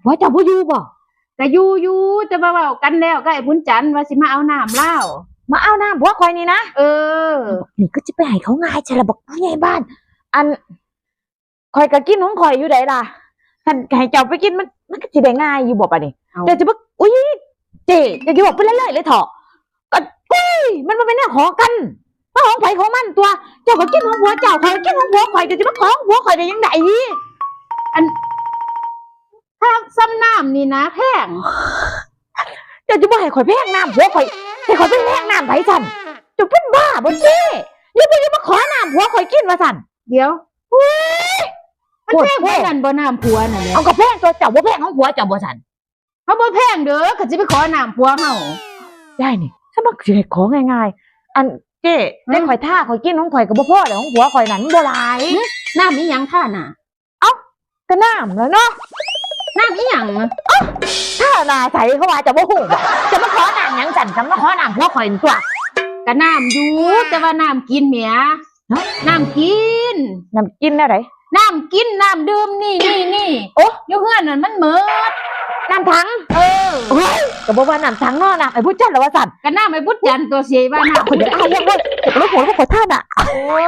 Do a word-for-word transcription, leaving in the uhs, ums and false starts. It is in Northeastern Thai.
ผัวเจ้าบ่อยู่บ่? ก็อยู่อยู่ แต่ว่าเว้ากันแล้วกับไอ้บุญจันทร์ว่าสิมาเอาน้ำลาว มาเอาน้ำผัวข่อยนี่นะ เออ นี่ก็สิไปให้เขาง่ายใช่ละบักผู้ใหญ่บ้าน อัน ข่อยก็กินของข่อยอยู่ไดล่ะ คันให้เจ้าไปกินมัน มันก็สิได้ง่ายอยู่บ่ปะนี่ เอา เจ้าสิบ่ อุ๊ย เจ๊ เจ้าสิบอกไปเรื่อยๆเลยเถาะ ก็ อุ๊ย มันบ่เป็นแนวขอกัน มันของไผของมันตัว เจ้าก็กินของผัวเจ้า ข่อยก็กินของผัวข่อย เจ้าสิมาขอของผัวข่อยได้ยังไง อัน ถ้าซ้ำน้ำนี่นะแพง เจ้าสิบ่ให้ข่อยแพงน้ำผัวข่อย ให้ข่อยไปแพงน้ำไผสั่น เจ้าเป็นบ้าบ่เจ๊ อย่าไป อย่ามาขอน้ำผัวข่อยกินว่าสั่น เดี๋ยว อุ๊ย มันแพง โอ้ย ปานนั้นบ่น้ำผัวน่ะแหม เอาก็แพงตัวเจ้า บ่แพงของผัวเจ้าบ่สั่น เฮาบ่แพงเด้อ ก็สิไปขอน้ำผัวเฮา ยายนี่ ถ้ามันสิให้ของ่ายๆ อันเจ๊ ฮะ ได้ข่อยท่าข่อยกินของข่อยก็บ่พอแล้ว ของผัวข่อยนั่นมันบ่หลาย หึ น้ำอีหยังท่าน่ะ เอ้า ก็น้ำแล้วเนาะ น้ำอีหยัง ท่าหน้าใสเขาว่าจะบ่ฮู้บ่ จะมาขอน้ำหยังสั่น จะมาขอน้ำผัวข่อยตัว ก็น้ำอยู่ แต่ว่าน้ำกินแหม ฮะ น้ำกิน น้ำกินแนวใด น้ำกิน น้ำดื่ม นี่ นี่ นี่ โอ้ อยู่เฮือนนั่นมันหมด น้ำถัง เออ โอ้ย ก็บอกว่าน้ำถังเนาะ น้ำไอ้บุญจันทร์ละว่าสั่น ก็น้ำไอ้บุญจันทร์ตัวเสียว่าน้ำ ข่อยอยากอายยังเว้ย ข่อยก็เลยหัวแล้วก็ขอท่านอ่ะ โอ้ย